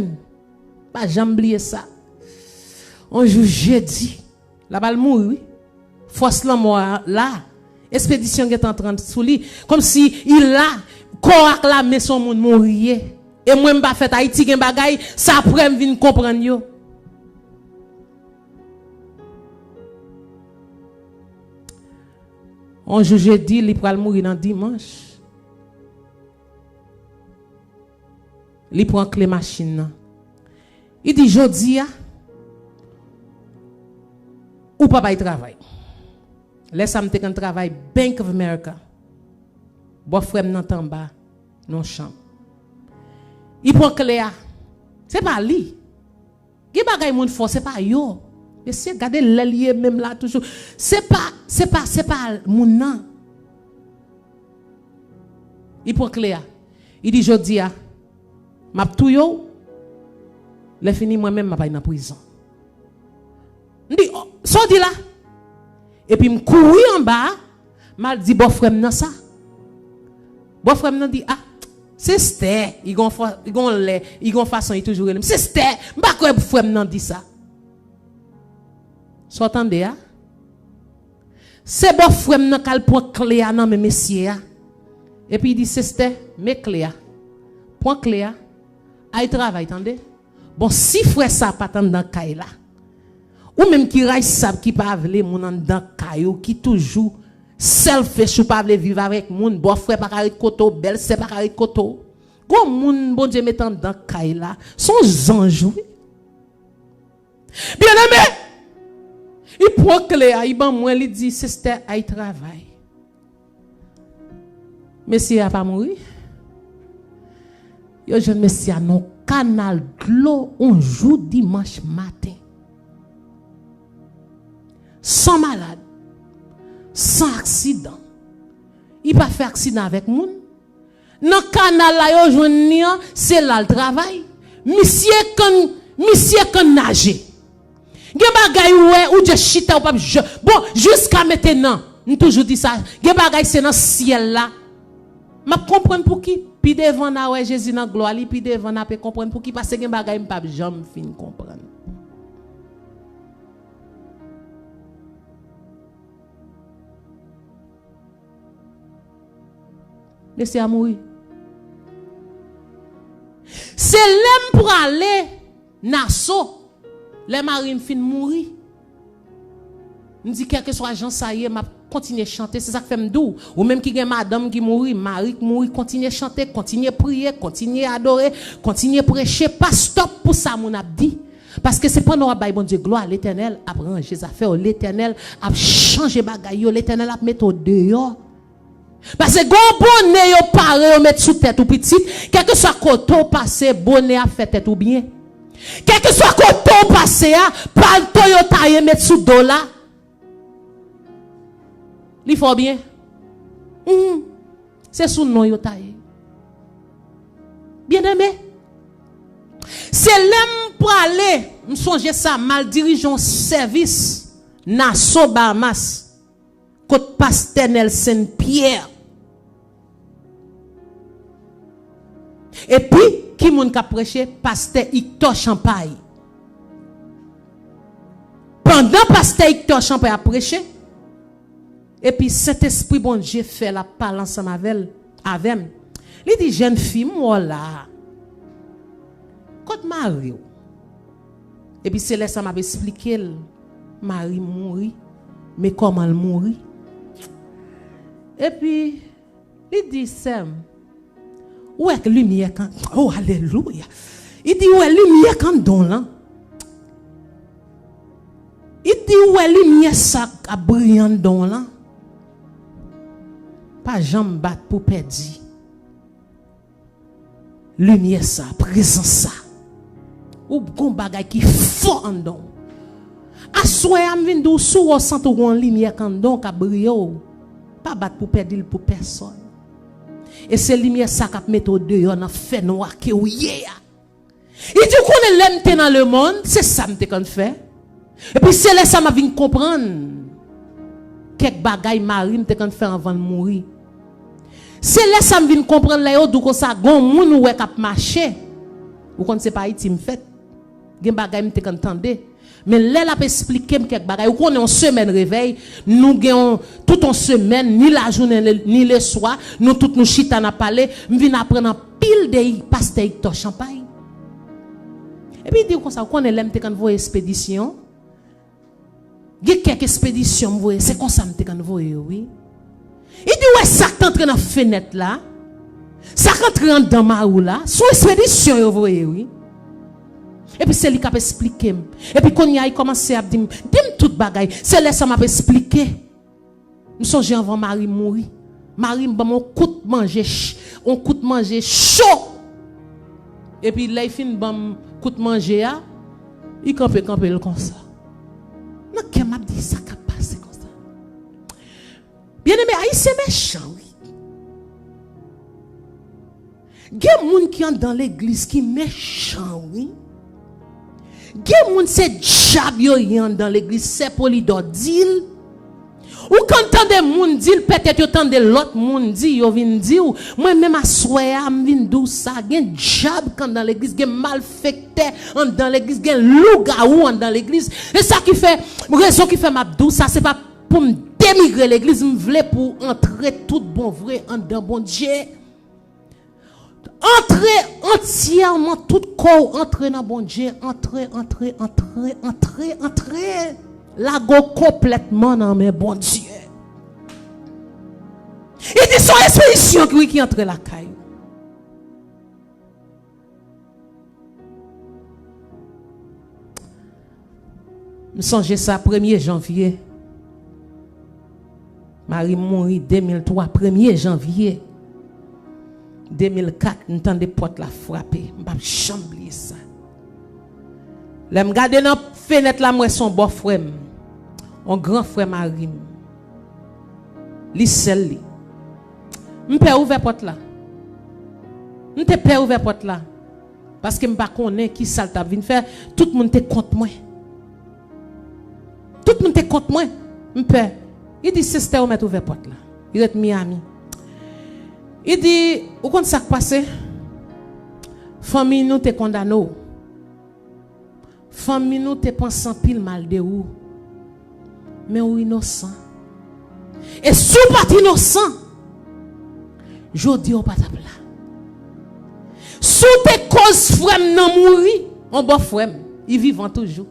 pa janm bliye sa. On jou jedi, l ap al mouri, wi. Fòs lanmò a la. Espedisyon gentan antre sou li. Kòmsi li la, kò ak lame se yon moun mouri ye. E mwen m pa fèt Ayiti, gen bagay, se apre m vin konprann yo. On jou jedi, li pral mouri nan dimanch. Li pran kle machin nan. Li di, "Jodi a, ou p ap al travay." Lè sa a, m te konn travay Bank of America. Bòfrè m nan t anba nan yon chanm. Li pran kle a. Se pa li. Gen bagay moun fè w, se pa yo. Mesye, gade lè l ye menm la toujou. Se pa, se pa, se pa moun nan. Li pran kle a. Li di, "Jodi a, m ap touye w. Lè fini, mwen menm, m ap al nan prizon." M di, "Oh, sa w di la?" Epi m kouri anba a, m al di bòfrè m nan sa. Bòfrè m nan di, "Ah, se Stè, li gon fwa, li gon lè, li gon fason, li toujou rele m. Se Stè, m pa kwè frè m nan di sa." Sa w tande a? Se bòfrè m nan k al pran kle a nan men mesye a. Epi li di, "Sestè, men kle a. Pran kle a. Al travay, tande." Bon, si frè sa a pa t anndan kay la, ou menm ki raysab, ki pa vle moun anndan kay ou, ki toujou selfish, ou pa vle viv avèk moun, bòfrè pa ka ret kote w, bèlsè pa ka ret kote w. Gon moun Bondye mete anndan kay la, se yon zanj, wi. Byeneme, li pran kle a, li ban mwen, li di, "Sestè, al travay." Mesye a pa mouri. Yo jwenn mesye a nan kanal dlo yon jou dimanch maten. San malad, san aksidan. Li pa fè aksidan avèk moun. Nan kanal la yo jwenn li an, se la l travay. Misye konn, misye konn naje. Gen bagay ou wè, ou just chita, ou p ap janm. Bon, jiska mentenan, m toujou di sa, gen bagay se nan syèl la. M ap konprann pouki. Pi devan n a wè Jezi nan glwa li, pi devan n ape konprann pouki, paske gen bagay m p ap janm fin konprann. Mesye a mouri. Se lè m prale Naso, lè mari m fin mouri, m di, kèlkeswa jan sa ye, m ap kontinye chante. Se sa k fè m di w, ou menm ki gen madanm ki mouri, mari k mouri, kontinye chante, kontinye priye, kontinye adore, kontinye preche, pa stop pou sa moun ap di. Paske se pandan w ap bay Bondye glwa, Letènèl ap ranje zafè w, Letènèl ap chanje bagay yo, Letènèl ap mete w deyò. Paske gen yon bone yo pare, yo met sou tèt ou pitit, kèlkeswa kote w pase, bone a ap fè tèt ou byen. Kèlkeswa kote w pase a, palto yo taye met sou do la, li fè w byen. Mhm. Se sou non yo taye. Byeneme, se lè m prale, m sonje sa, m al dirije yon sèvis Naso Bahamas, kot pastè Nelson Pierre. Epi, ki moun k ap preche? Pastè Hector Champagne. Pandan pastè Hector Champagne ap preche, epi Sentespri Bondye fè l ap pale ansanm avè l, avè m. Li di, jèn fi, m wè w la a. Kot mari w? Epi se lè sa m ap esplike l, mari m mouri. Men kòman l mouri? Epi li di, sè m, ou wè limyè k an, oh, alelouya. Li di, ou wè limyè k anndan w lan? Li di, ou wè limyè sa k ap briye anndan w lan? Pa janm bat pou pèdi limyè sa, prezans sa. Ou gon bagay ki fò anndan w. Aswè a, m vin di w, si w wè w santi w gon limyè k anndan w k ap briye w, pa bat pou pèdi l pou pèsòn. E se limyè sa k ap mete w deyò nan fènwa ke w ye a. Li di, ou konnen lè m te nan lemonn, se sa m te konn fè. Epi se lè sa m ap vin konprann kèk bagay mari m te konn fè anvan l mouri. Se lè sa m vin konprann lè yo di w konsa, gon moun ou wè k ap mache. Ou konn se pa Ayiti m fèt. Gen bagay m te konn tande. Men lè l ap esplike m kèk bagay, ou konnen yon semèn revèy, nou gen yon, tout yon semèn, ni lajounen, ni leswa, nou tout nou chita n ap pale, m vin aprann anpil de pastè Hector Champagne. Epi li di w konsa, ou konnen lè m te konn voye espedisyon? Gen kèk espedisyon m voye, se konsa m te konn voye yo, wi. Li di, wè sa k t antre nan fenèt la, sa k antre anndan mari w la, se yon espedisyon yo voye, wi. Epi se li k ap esplike m. Epi kounye a, li kòmanse ap di m, di m tout bagay. Se lè sa m ap esplike. M sonje anvan mari m mouri, mari m ban m yon kout manje, ch- yon kout manje cho. Epi lè l fin ban m kout manje a, li kanpe, kanpe l konsa. Nan kè m ap di, sa k ap pase konsa? Byeneme, Ayisyen mechan, wi. Gen moun ki anndan legliz ki mechan, wi. Gen moun se dyab yo ye anndan legliz, sè Polidò di l. Ou konn tande moun di l, petèt yo tande lòt moun di, yo vin di w. Mwen menm aswè a, m vin di w sa, gen dyab k anndan legliz, gen malfektè anndan legliz, gen lougawou anndan legliz. E sa ki fè, rezon ki fè m ap di w sa, se pa pou m denigre legliz, m vle pou w antre tout bon vre anndan Bondye. Antre antyèman, tout kò w, antre nan Bondye, antre, antre, antre, antre, antre. Lage w konplètman nan men Bondye. Li di se yon espedisyon ki, wi, ki antre lakay ou. M sonje sa, premye janvye. Mari m mouri de mil twa, premye janvye de mil kat, m tande pòt la frape. M p ap janm bliye sa. Lè m gade nan fenèt la, m wè se yon bòfrè m, yon gran frè mari m. Li sèl li. M pè ouvè pòt la. M te pè ouvè pòt la. Paske m pa konnen ki sa l t ap vin fè. Tout moun te kont mwen. Tout moun te kont mwen. M pè. Li di, "Sister, ou mèt ouvè pòt la." Li ret Miami. Li di, "Ou konn sa k pase? Fanmi nou te kondane w. Fanmi nou te panse anpil mal de ou. Men ou inosan. E si w pa t inosan, jodi a w pa t ap la. Si w te koz frè m nan mouri, yon bò frè m, li vivan toujou."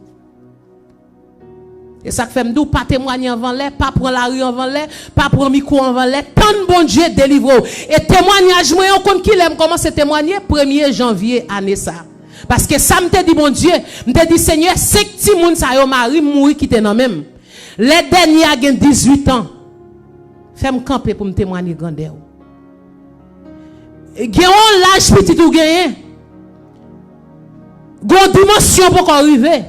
E sa k fè m di w, pa temwanye anvan lè, pa pran lari anvan lè, pa pran mikwo anvan lè, tann Bondye delivre w. E temwanyaj mwen an, ou konn kilè m kòmanse temwanye? Premye janvye ane sa. Paske sa m te di Bondye, m te di, "Senyè, senk timoun sa yo, mari m mouri kite nan men m. Lè dènye a gen dizuit an, fè m kanpe pou m temwanye grandè w." Gen yon laj pitit ou genyen, gen yon dimansyon poko rive.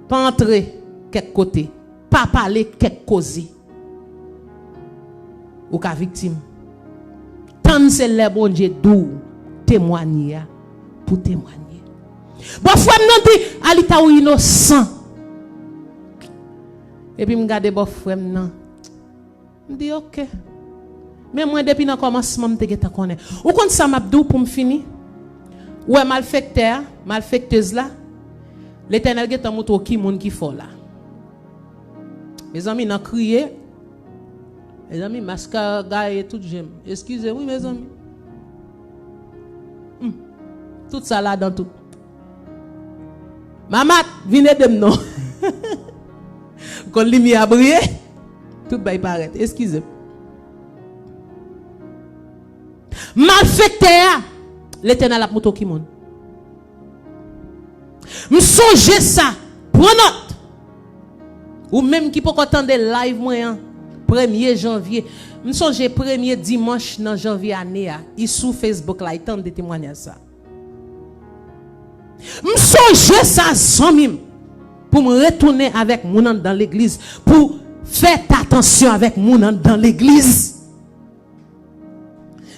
Pa antre kèk kote, pa pale kèk koze. Ou ka viktim. Tann se lè Bondye di w temwanye a pou temwanye. Bò frè m nan di, "Alita, ou inosan." Epi m gade bò frè m nan. M di, "Oke." Men mwen, depi nan kòmansman, m te gentan konnen. Ou konn sa m ap di w pou m fini? Ou wè malfektè a, malfektez la, Letènèl gentan moutre w ki moun ki fò la. Mezanmi, nan kriye, mezanmi, maskara gaye tout je m. Eskize m, wi, mezanmi. Hmm. Tout sa ladan tou. Mamat, vin ede m non. Konn limyè a briye, tout bay parèt. Eskize m. Malfektè a, Letènèl ap moutre w ki moun. M sonje sa. Pran nòt. Ou menm ki poko tande live mwen an, premye janvye. M sonje premye dimanch nan janvye ane a, li sou Facebook la, li tande temwanyaj sa. M sonje sa, zanmi m, pou m retounen avèk moun anndan legliz, pou fè atansyon avèk moun anndan legliz.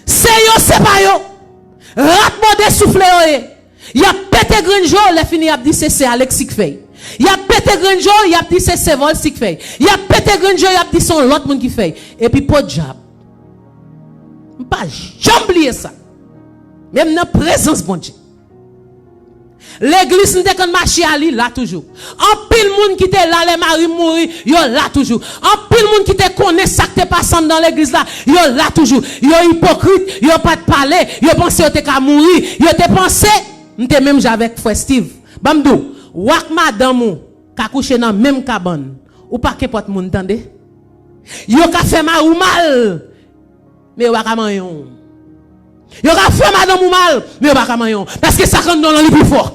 Se yo, se pa yo. Rat mòde soufle yo ye. Y ap pete grenn je w, lè fini y ap di se sè Alexis k fè y. Y ap pete grenn je w, y ap di se sè Volcy k fè y. Y ap pete grenn je w, y ap di se yon lòt moun ki fè y. Epi podyab. M pa janm bliye sa. Menm nan prezans Bondye. Legliz m te konn mache a, li la toujou. Anpil moun ki te la lè mari m mouri, yo la toujou. Anpil moun ki te konnen sa k te pase anndan legliz la, yo la toujou. Yo ipokrit, yo pa t pale, yo panse yo te ka mouri, yo te panse, m te menm jan avèk frè Steve. Ban m di w, w ak madanm ou ka kouche nan menm kabann, ou pa kenpòt moun, tande. Yo ka fè mari w mal, men yo pa ka manyen w. Yo ka fè madanm ou mal, men yo pa ka manyen w. Paske sa k anndan w lan, li pi fò.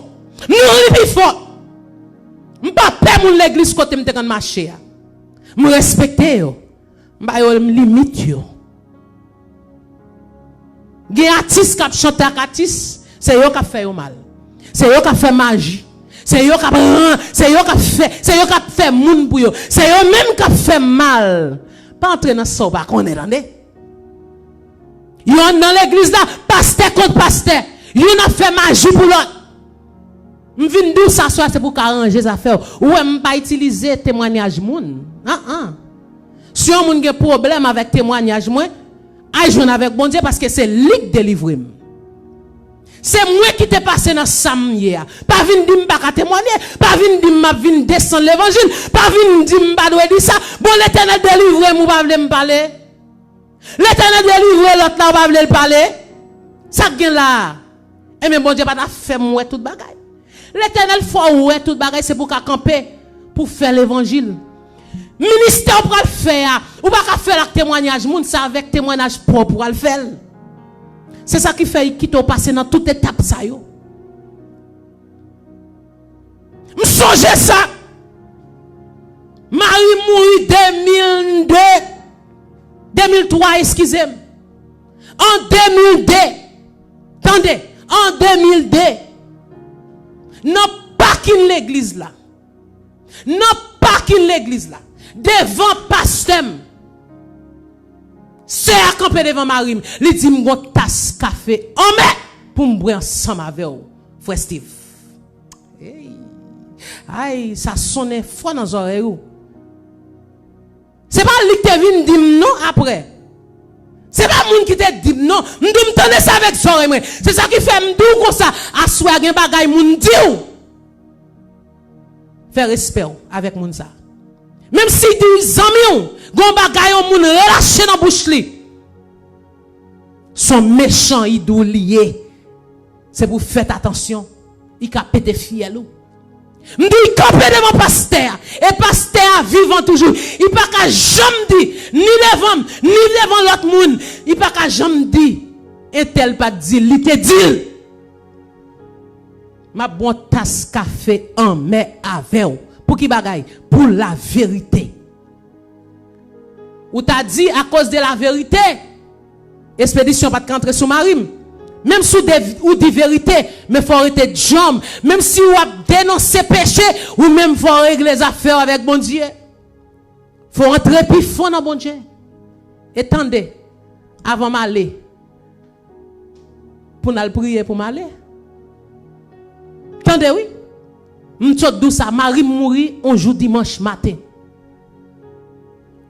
Non, li pi fò. M pa pè moun legliz kote m te konn mache a. M respekte yo. M ba yo limit yo. Gen atis k ap chante ak atis, se yo k ap fè yo mal. Se yo k ap fè maji. Se yo k ap ran, se yo k ap fè, se yo k ap fè moun pou yo. Se yo menm k ap fè mal. Pa antre nan sa w pa konnen, tande. Yo anndan legliz la, pastè kont pastè. Youn ap fè maji pou lòt. M vin di w sa swa, se pou w ka ranje zafè w. Ou wè, m pa itilize temwanyaj moun. An, an. Si yon moun gen pwoblèm avèk temwanyaj mwen, al jwenn avèk Bondye, paske se li k delivre m. Se mwen ki te pase nan sa m ye a. Pa vin di m pa ka temwanye. Pa vin di m m ap vin desann levanjil. Pa vin di m m pa dwe di sa. Bon, Letènèl delivre m, ou pa vle m pale. Letènèl delivre lòt la, ou pa vle l pale. Sa k gen la a? Ebyen, Bondye pa ta fè m wè tout bagay. Letènèl fè w wè tout bagay, se pou w ka kanpe, pou w fè levanjil. Ministè w pral fè a, ou pa ka fè l ak temwanyaj moun, se avèk temwanyaj pwòp ou pral fè l. Se sa ki fè li kite w pase nan tout etap sa yo. M sonje sa. Mari m mouri de mil de, de mil twa, eskize m. An de mil de, tande, an de mil de, nan pakin legliz la, nan pakin legliz la, devan pastè m, sè a k kanpe devan mari m, li di m gon tas kafe anmè pou m bwè ansanm avè w, frè Steve. Hey. Ay, sa sonnen fò nan zòrèy ou. Se pa li ki te vin di m non apre. Se pa moun ki te di m non. M di w m tande sa avèk zòrèy mwen. Se sa ki fè m di w konsa, aswè a gen bagay moun di w. Fè respè w avèk moun sa. Menm si di w zanmi w, gon bagay yon moun relache nan bouch li. Se yon mechan idou li ye. Se pou w fèt atansyon. Li ka pete fyèl ou. M di w, li kanpe devan pastè a. E pastè a vivan toujou. Li pa ka janm di, ni devan m, ni devan lòt moun, li pa ka janm di, entèl pa t di l, li te di l. M ap bwè yon tas kafe anmè avè w. Pou ki bagay? Pou laverite. Ou ta di, akoz de laverite, espedisyon pa t ka antre sou mari m. Menm si w de-, ou di verite, men fò w rete djanm. Menm si w ap denonse peche, ou menm fò w regle zafè w avèk Bondye. Fò w antre pi fon nan Bondye. E tande, avan m ale, pou n al priye pou m ale. Tande wi. M sot di w sa, mari m mouri yon jou dimanch maten.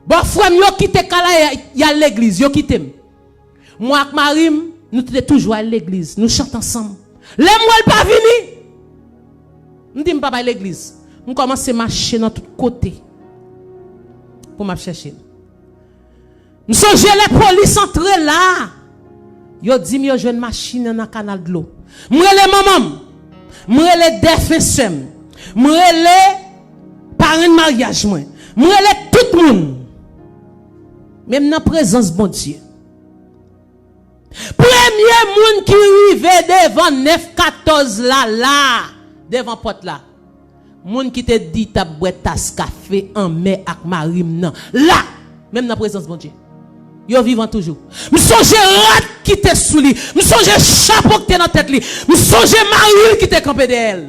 Bòfrè m yo kite kay la, y al legliz, yo kite m. Mwen ak mari m, nou te toujou al legliz, nou chante ansanm. Lè m wè l pa vini, m di m pa bay legliz. M kòmanse mache nan tout kote pou m ap chèche l. M sonje lè polis antre la, yo di m yo jwenn machin nan nan kanal dlo. M rele manman m, m rele defen sè m, m rele parenn maryaj mwen, m rele tout moun. Men m nan prezans Bondye. Premye moun ki rive devan nèf katòz la, la, devan pòt la. Moun ki te di t ap bwè tas kafe anmè ak mari m nan. La! Menm nan prezans Bondye. Yo vivan toujou. M sonje rad ki te sou li. M sonje chapo ki te nan tèt li. M sonje mari l ki te kanpe dèyè l.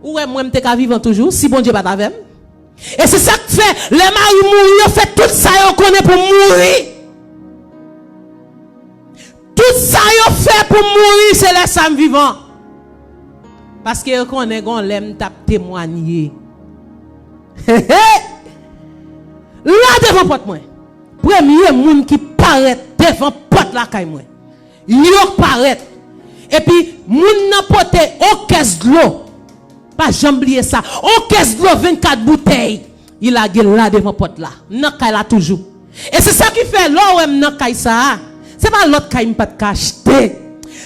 Ou wè mwen m te ka vivan toujou si Bondye pa t avè m? E se sa k fè, lè mari m mouri, yo fè tout sa yo konnen pou m mouri. Tout sa yo fè pou m mouri, se lè sa m vivan. Paske yo konnen gon lè m t ap temwanye. La devan pòt mwen. Premye moun ki parèt devan pòt lakay mwen. Yo parèt. Epi moun nan pote yon kès dlo. Pa janm bliye sa. Yon kès dlo vennkat boutèy. Li lage l la devan pòt la. M nan kay la toujou. E se sa ki fè lè w wè m nan kay sa a, se pa lòt kay m pa t ka achte.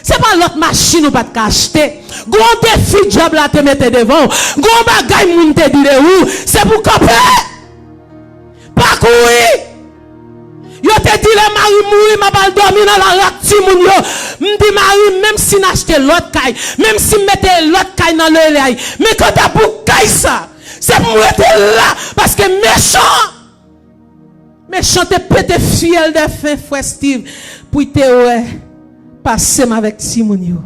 Se pa lòt machin ou pa t ka achte. Gon defi dyab la te mete devan w. Gon bagay moun te di de ou. Se pou kanpe. Pa kouri! Yo te di lè mari m mouri, m ap al dòmi nan lari ak timoun yo. M di mari m, menm si n achte lòt kay, menm si m mete lòt kay nan lelay, men kanta pou kay sa, se pou m rete la, paske mechan, mechan te pete fyèl defen frè Steve pou l te wè pase m avèk timoun yo.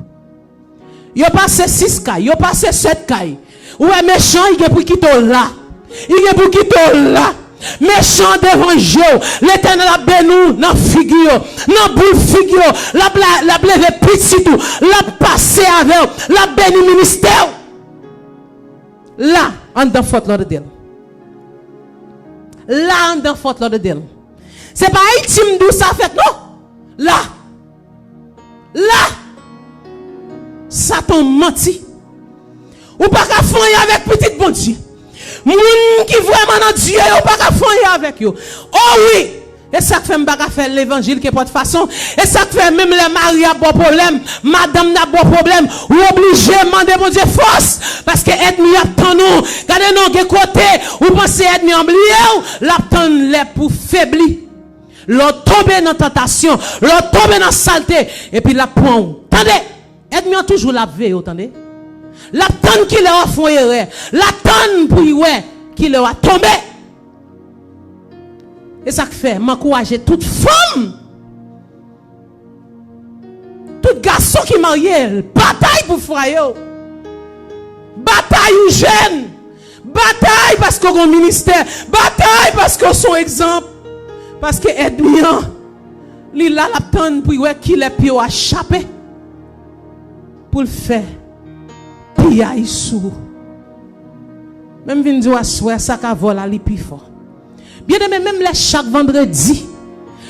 Yo pase sis kay, yo pase sèt kay. Ou wè mechan, li gen pou kite w la. Li gen pou kite w la. Mechan devan je w. Letènèl ap beni w nan figi yo, nan boul figi yo. L ap la, l ap leve pitit ou. L ap pase avè w. L ap beni ministè w. La, anndan Fort Lauderdale. La, anndan Fort Lauderdale. Se pa Ayiti m di w sa fèt, non. La. La! Sa t on manti. Ou pa ka fè anyen avèk pitit Bondye. Moun ki vrèman nan Dye yo, ou pa ka fè anyen avèk yo. O wi! E sa k fè m pa ka fè levanjil kenpòt fason. E sa k fè menm lè mari ap ba w pwoblèm, madanm nan ap ba w pwoblèm, ou oblije mande Bondye fòs. Paske ènmi ap tann ou. Gade non, gen kote, ou panse ènmi an bliye w, l ap tann lè pou febli. Lè w tonbe nan tantasyon, lè w tonbe nan salte, epi l ap pran w. Tande! Ènmi an toujou la ap veye w, tande. L ap tann kilè w ap fè yon erè. L ap tann pou l wè kilè w ap tonbe. E sa k fè, m ankouraje tout fanm, tout gason ki marye, batay pou fwaye w. Batay ou jèn. Batay paske w gen yon ministè. Batay paske w se yon egzanp. Paske ènmi an, li la, l ap tann pou l wè kilè pye w a chape, pou l fè piyay sou ou. Men m vin di w aswè a, sa k avè w la, li pi fò. Byeneme, menm lè chak vandredi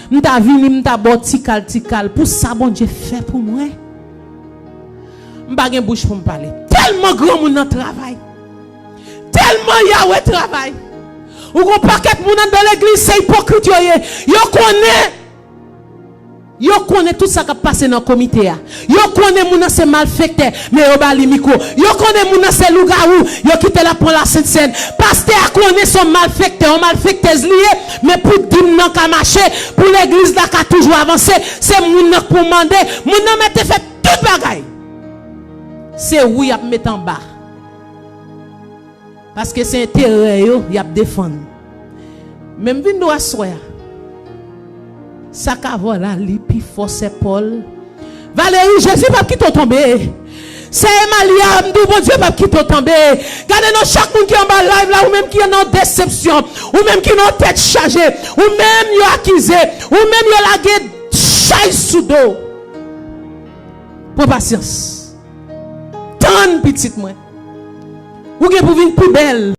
m ta vini, m ta ba w ti kal, ti kal, pou sa Bondye fè pou mwen, m pa gen bouch pou m pale. Tèlman granmoun nan travay, tèlman Yawe travay. Ou gon pakèt moun anndan legliz, se ipokrit yo ye. Yo konnen, yo konnen tout sa k ap pase nan komite a. Yo konnen moun nan se malfektè, men yo ba li mikwo. Yo konnen moun nan se lougawou, yo kite l ap pran Lasent Sèn. Pastè a konnen se yon malfektè, yon malfektèz li ye, men pou dim nan ka mache, pou legliz la ka toujou avanse, se moun nan k pou mande. Moun nan mèt te fè tout bagay. Se ou y ap met anba. Paske se enterè yo y ap defann. Men m vin di w aswè a, sa k avè w la, li pi fò, sè Pòl. Valery, Jezi p ap kite w tonbe. Sè Emalia, m di w, Bondye p ap kite w tonbe. Gade non, chak moun ki anba live la, ou menm ki nan desepsyon, ou menm ki nan tèt chaje, ou menm yo akize, ou menm yo lage chay sou do w. Pran pasyans. Tann, pitit mwen. Ou gen pou vin pi bèl.